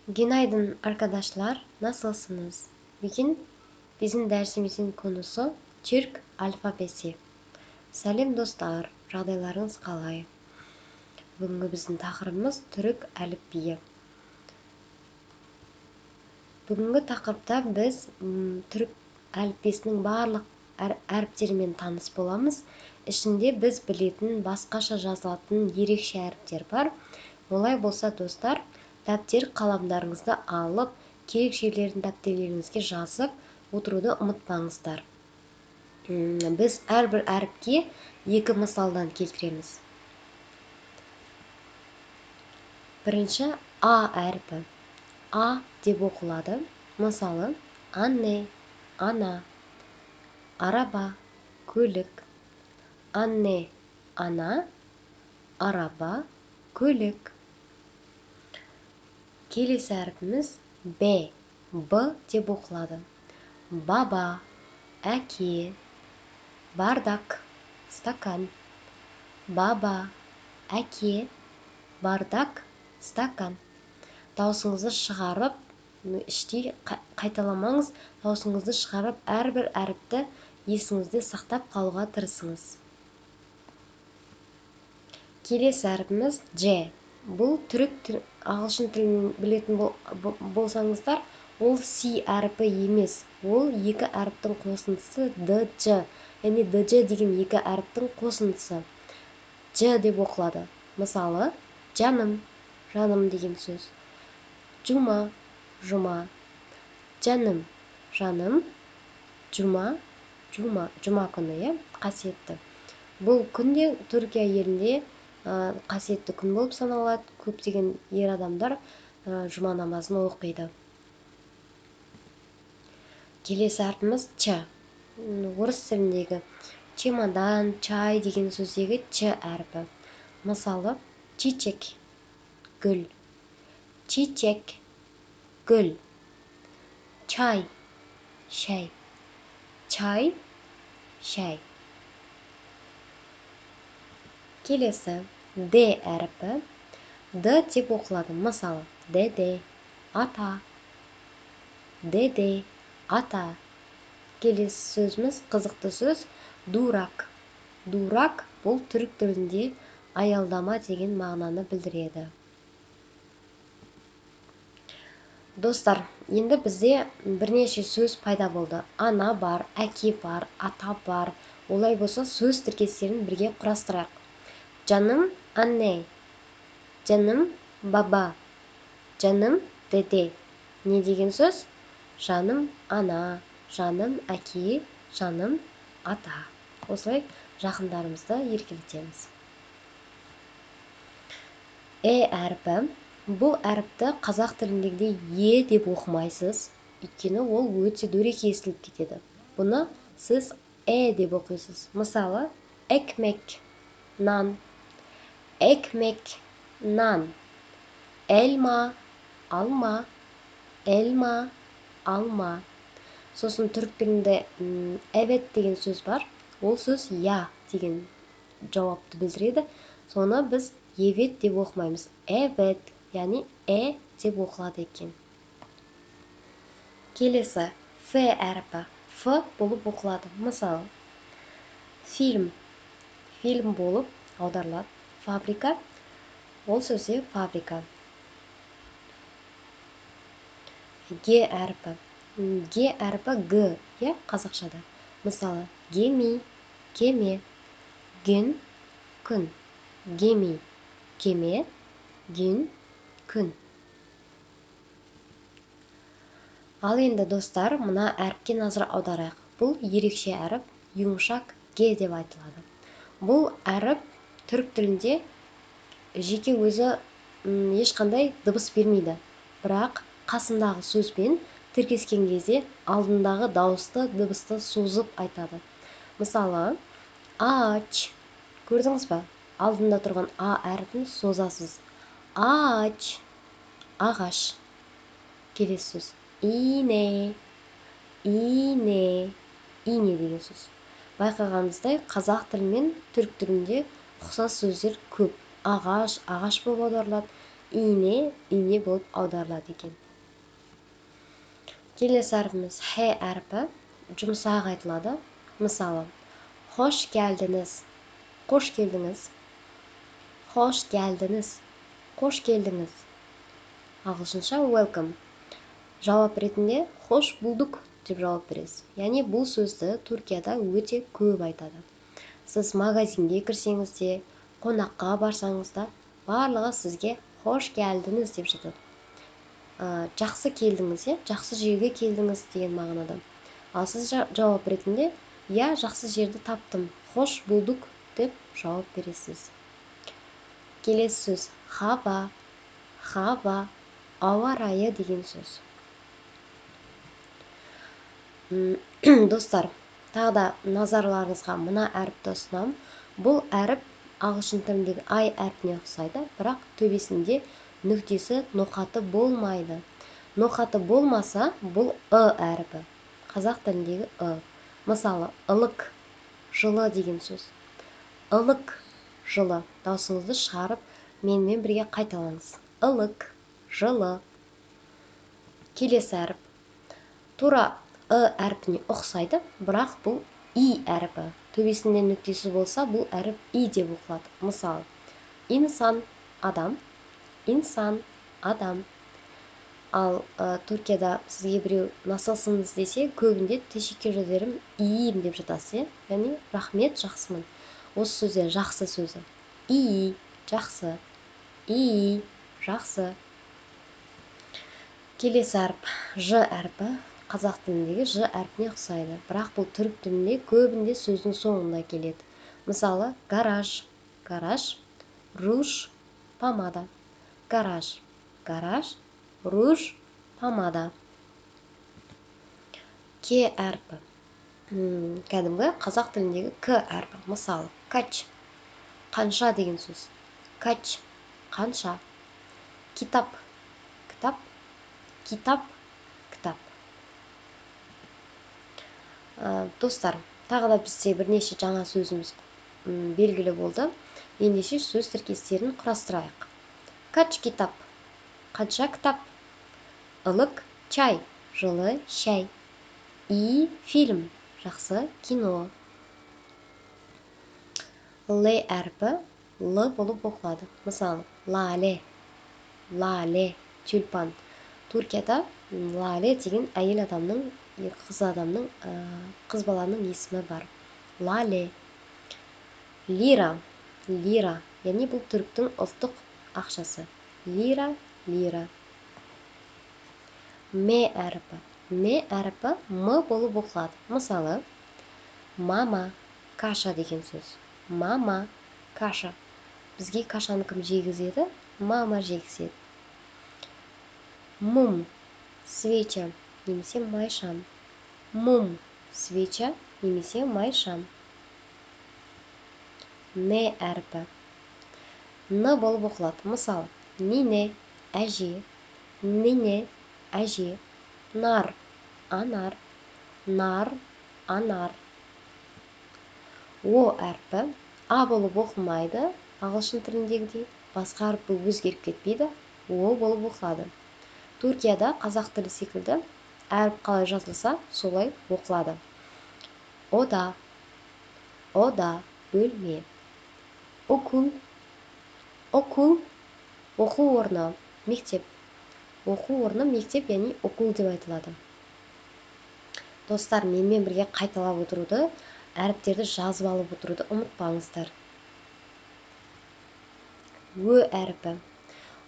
Günaydın arkadaşlar, nasılsınız? Bugün bizim dersimizin konusu Türk alfabesi. Сәлем, достар, жағдайларыңыз қалай? Бүгінгі біздің тақырыбымыз түрік әліпбиі. Бүгінгі тақырыпта біз түрік әліппесінің барлық әріптерімен таныс боламыз. Ішінде біз білетін басқаша жазылатын ерекше әріптер бар. Олай болса, достар, дәптер қаламдарыңызды алып, керек жерлерін дәптерлеріңізге жазып отыруды ұмытпаңыздар. Біз әрбір әріпке екі мысалдан келтіреміз. Бірінші А әрпі. А деп оқылады. Мысалы, anne, ана, araba, көлік. Anne, ана, araba, көлік. Келесі әрпіміз Б. Б деп оқылады. Baba, әке, bardak, стакан. Baba, әке, bardak, стакан. Даусыңызды шығарып, іштей қайталамаңыз, даусыңызды шығарып, әрбір әріпті есіңізде сақтап қалуға тырысыңыз. Келесі әрпіміз Ж. Бұл түрік, ағылшын тілін білетін болсаңыздар, ол С әрпі емес, ол екі әріптің қосындысы Д, Ж. Яғни Д, Ж деген екі әріптің қосындысы. Ж деп оқылады. Мысалы, жаным, жаным деген сөз. Жұма, жұма. Жаным, жаным, жұма, жұма, жұма күні, иә, қасиетті. Бұл күнде Түркия елінде қасиетті күн болып саналады. Көптеген ер адамдар жұма намазын оқиды. Келесі әрпіміз Ч. Орыс тіліндегі чемодан, чай деген сөздегі Ч әрпі. Мысалы, çiçek, гүл. Çiçek, гүл. Çay, шай. Çay, шай. Келесі Д әрпі. Д деп оқылады. Мысалы, dede, ата. Dede, ата. Келесі сөзіміз қызықты сөз durak. Durak бұл түрік тілінде аялдама деген мағынаны білдіреді. Достар, енді бізде бірнеше сөз пайда болды. Ана бар, әке бар, ата бар. Олай болса, сөз тіркестерін бірге құрастырайық. Жаным anne, жаным baba, жаным dede. Не деген сөз? Жаным ана, жаным әке, жаным ата. Осылай жақындарымызды еркелетеміз. Э әрпі. Бұл әріпті қазақ тіліндегідей е деп оқымайсыз, өйткені ол өте дөрекі естіліп кетеді. Бұны сіз э деп оқисыз. Мысалы, ekmek, нан. Ekmek, нан. Elma, алма. Elma, алма. Сосын түрік тілінде evet деген сөз бар. Ол сөз я деген жауапты білдіреді. Соны біз evet деп оқымаймыз. Evet, яғни э деп оқылады екен. Келесі Ф әрпі. Ф болып оқылады. Мысалы, фильм. Фильм болып аударылады. Фабрика. Ол сөзде фабрика. Г әрпі. Г әрпі Г, иә, қазақшада. Мысалы, gemi, кеме, gün, күн. Gemi, кеме, gün, күн. Ал енді, достар, мына әріпке назар аударайық. Бұл ерекше әріп, yumuşak Г деп айтылады. Бұл әріп түрік тілінде жеке өзі ешқандай дыбыс бермейді. Бірақ қасындағы сөзбен тіркескен кезде алдындағы дауысты дыбысты созып айтады. Мысалы, ач. Көрдіңіз ба? Алдында тұрған а әрпін созасыз. Ач, ағаш. Келесі сөз ине, ине, ине деген сөз. Байқағанымыздай, қазақ тілі мен түрік тілінде ұқсас сөздер көп. Ағаш, ағаш болып аударылады. Ине, ине болып аударылады екен. Келесі әрпіміз Х әрпі, жұмсақ айтылады. Мысалы, хош келдіңіз, қош келдіңіз, хош келдіңіз, қош келдіңіз. Ағылшынша welcome. Жауап ретінде хош булдук деп жауап бересіз. Яғни бұл сөзді Түркияда өте көп айтады. Сіз магазинге кірсеңіз де, қонаққа барсаңыз да, барлығы сізге хош келдіңіз деп жатады. Жақсы келдіңіз, иә, жақсы жерге келдіңіз деген мағынада. Ал сіз жауап ретінде иә, жақсы жерді таптым, хош булдук деп жауап бересіз. Келесі сөз hava, hava, ауа райы деген сөз. Достар, тағы да назарларыңызға мына әріпті ұсынамын. Бұл әріп ағылшын тіліндегі ай әрпіне ұқсайды, бірақ төбесінде нүктесі, ноқаты болмайды. Ноқаты болмаса, бұл ы әрпі. Қазақ тіліндегі ы. Мысалы, ылық, жылы деген сөз. Ылық, жылы. Даусыңызды шығарып, менімен бірге қайталаңыз. Ылық, жылы. Келесі әріп. Тура ы әрпіне ұқсайды, бірақ бұл и әрпі. Төбесінде нүктесі болса, бұл әріп и деп оқылады. Мысалы, insan, адам, insan, адам. Ал Түркияда сізге біреу nasılsınız десе, көбінде teşekkür ederim, iyiyim деп жатасыз, иә? Яғни рахмет, жақсымын. Осы сөздер жақсы сөзі. İyi, жақсы. İyi, жақсы. Келесі әріп Ж әрпі. Қазақ тіліндегі Ж әрпіне ұқсайды, бірақ бұл түрік тілінде көбінде сөздің соңында келеді. Мысалы, гараж, гараж, руж, помада. Гараж, гараж, руж, помада. К әрпі. Кәдімгі қазақ тіліндегі К әрпі. Мысалы, kaç, қанша деген сөз. Kaç, қанша. Kitap, кітап, kitap, кітап. Достар, тағы да бізде бірнеше жаңа сөзіміз белгілі болды. Ендеше сөз тіркестерін құрастырайық. Kaç kitap, қанша кітап. Ilık çay, жылы шәй. İyi film, жақсы кино. Л әрпі Л болып оқылады. Мысалы, lale, lale, тюльпан. Түркияда Лале деген әйел адамның, қыз адамның, қыз баланың есімі бар. Лале. Lira, lira, яғни бұл түріктің ұлттық ақшасы. Lira, lira. М әрпі. М әрпі М болып оқылады. Мысалы, mama, каша деген сөз. Mama, каша. Бізге кашаны кім жегізеді? Мама жегізеді. Mum, свеча немесе майшам. Mum, свеча немесе майшам. Н әрпі. Н болып оқылады. Мысалы, nine, әже, nine, әже, nar, анар, nar, анар. О әрпі А болып оқылмайды, ағылшын тіліндегідей, басқа әрпі өзгеріп кетпейді, О болып оқылады. Түркияда қазақ тілі секілді әріп қалай жазылса, солай оқылады. Oda, oda, бөлме. Okul, okul, оқу орны, мектеп. Оқу орны, мектеп, яғни okul деп айтылады. Достар, менімен бірге қайталап отыруды, әріптерді жазып алып отыруды ұмытпаңыздар. Ö әрпі.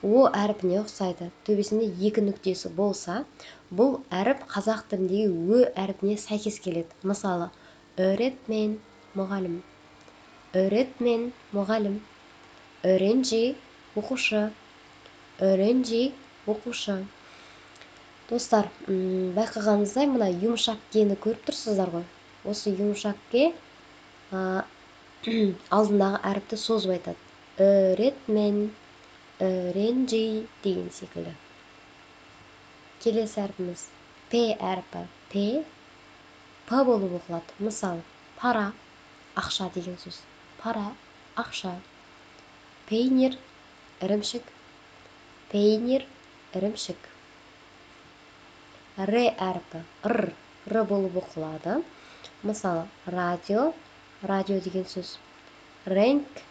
О әрпіне ұқсайды. Төбесінде екі нүктесі болса, бұл әріп қазақ тіліндегі Ö әрпіне сәйкес келеді. Мысалы, öğretmen, мұғалім. Öğretmen, мұғалім. Öğrenci, оқушы. Öğrenci, оқушы. Достар, байқағаныңыздай, мына yumuşak G-ні көріп тұрсыздар ғой. Осы yumuşak G алдындағы әріпті созып айтады. Öğretmen, öğrenci деген секілді. Келесі әрпіміз П әрпі. П, П болып оқылады. Мысалы, para, ақша деген сөз. Para, ақша. Peynir, ірімшік. Peynir, ірімшік. Р әрпі, р, р болып оқылады. Мысалы, радио, радио деген сөз. Renk,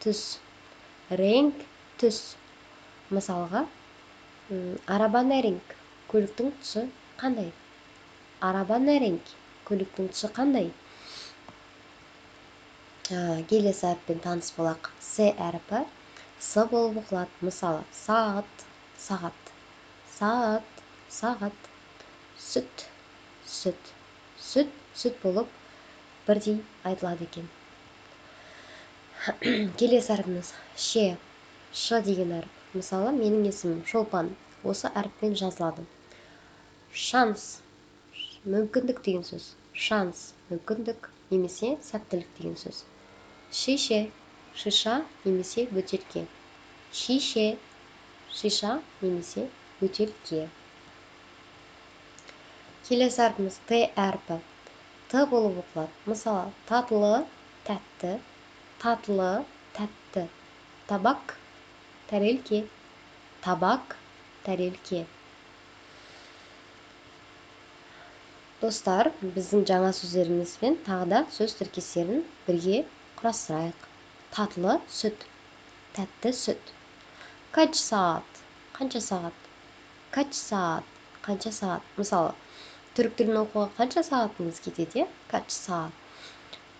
түс. Renk, түс. Мысалға, araba ne renk, көліктің түсі қандай? Araba ne renk, көліктің түсі қандай? Келесі әріппен таныс болайық. С әрпі С болып оқылады. Мысалы, saat, сағат. Saat, сағат. Süt, сүт. Süt, сүт болып бірдей айтылады екен. Келесі әрпіміз Ш. Ш деген әріп. Мысалы, менің есімім Шолпан. Осы әріппен жазылады. Шанс, мүмкіндік деген сөз. Шанс, мүмкіндік немесе сәттілік деген сөз. Şişe, шиша немесе бөтелке. Şişe, шиша немесе бөтелке. Келесі әрпіміз Т әрпі. Т болып оқылады. Мысалы, tatlı, тәтті, tatlı, тәтті. Tabak, тәрелке. Tabak, тәрелке. Достар, біздің жаңа сөздерімізбен тағы да сөз тіркестерін бірге құрастырайық. Tatlı сүт, тәтті сүт. Kaç saat, қанша сағат? Kaç saat, қанша сағат? Мысалы, түрік тілін оқуға қанша сағатыңыз кетеді? Kaç saat.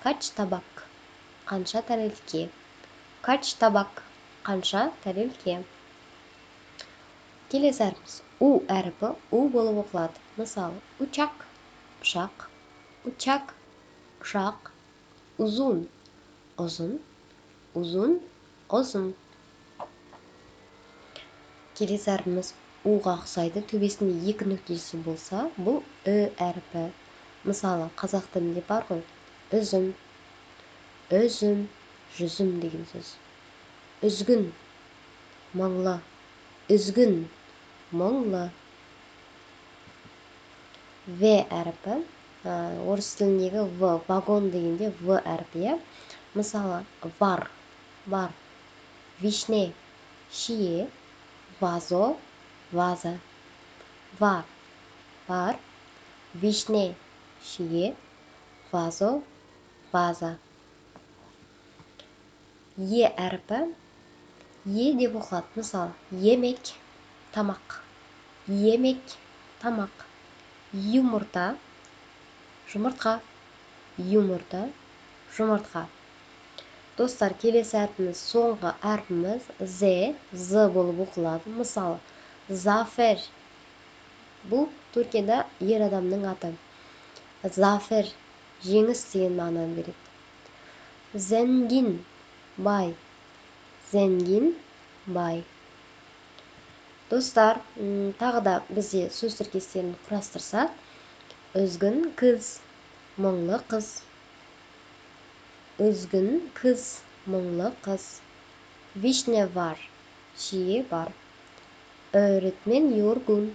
Kaç tabak, қанша тәрелке? Kaç tabak, қанша тәрелке? Келесі әрпіміз У әрпі У болып оқылады. Мысалы, uçak, ұшақ, uçak, ұшақ. Uzun, ұзын, uzun, ұзын. Келесі әрпіміз Уға ұқсайды. Төбесінде екі нүктесі болса, бұл Ү әрпі. Мысалы, қазақ тілінде бар ғой, үзім, үзім, жүзім деген сөз. Үзгін, мұңлы, үзгін, мұңлы. В әрпі, орыс тіліндегі В, вагон дегенде В әрпі, иә. Мысалы, var, бар, vişne, шие, vazo, ваза. Var, бар, vişne, шие, vazo, ваза. Е әрпі Е деп оқылады. Мысалы, yemek, тамақ. Yemek, тамақ. Yumurta, жұмыртқа. Yumurta, жұмыртқа. Достар, келесі әрпіміз, соңғы әрпіміз З, З болып оқылады. Мысалы, Zafer. Бұл Түркияда ер адамның аты. Zafer, жеңіс деген мағынаны береді. Zengin, бай. Zengin, бай. Достар, тағы да бізде сөз тіркестерін құрастырсақ, üzgün kız, мұңлы қыз. Üzgün kız, мұңлы қыз. Vişne var, шие бар. Öğretmen yorgun.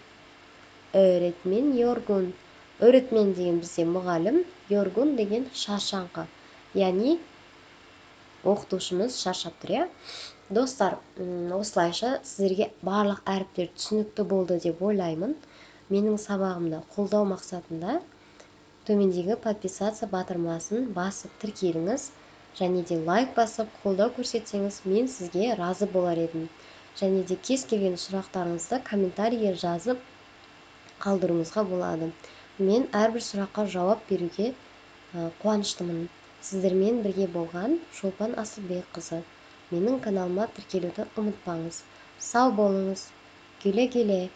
Öğretmen yorgun. Öğretmen деген бізде мұғалім, yorgun деген шаршаңқы. Яғни оқытушымыз шаршап тұр, иә. Достар, осылайша сіздерге барлық әріптер түсінікті болды деп ойлаймын. Менің сабағымды қолдау мақсатында төмендегі подписаться батырмасын басып тіркеліңіз және де лайк басып қолдау көрсетсеңіз, мен сізге разы болар едім. Және де кез келген сұрақтарыңызды комментарийге жазып қалдыруыңызға болады. Мен әрбір сұраққа жауап беруге қуаныштымын. Сіздермен бірге болған Шолпан Асылбекқызы. Менің каналыма тіркелуді ұмытпаңыз. Сау болыңыз. Güle güle.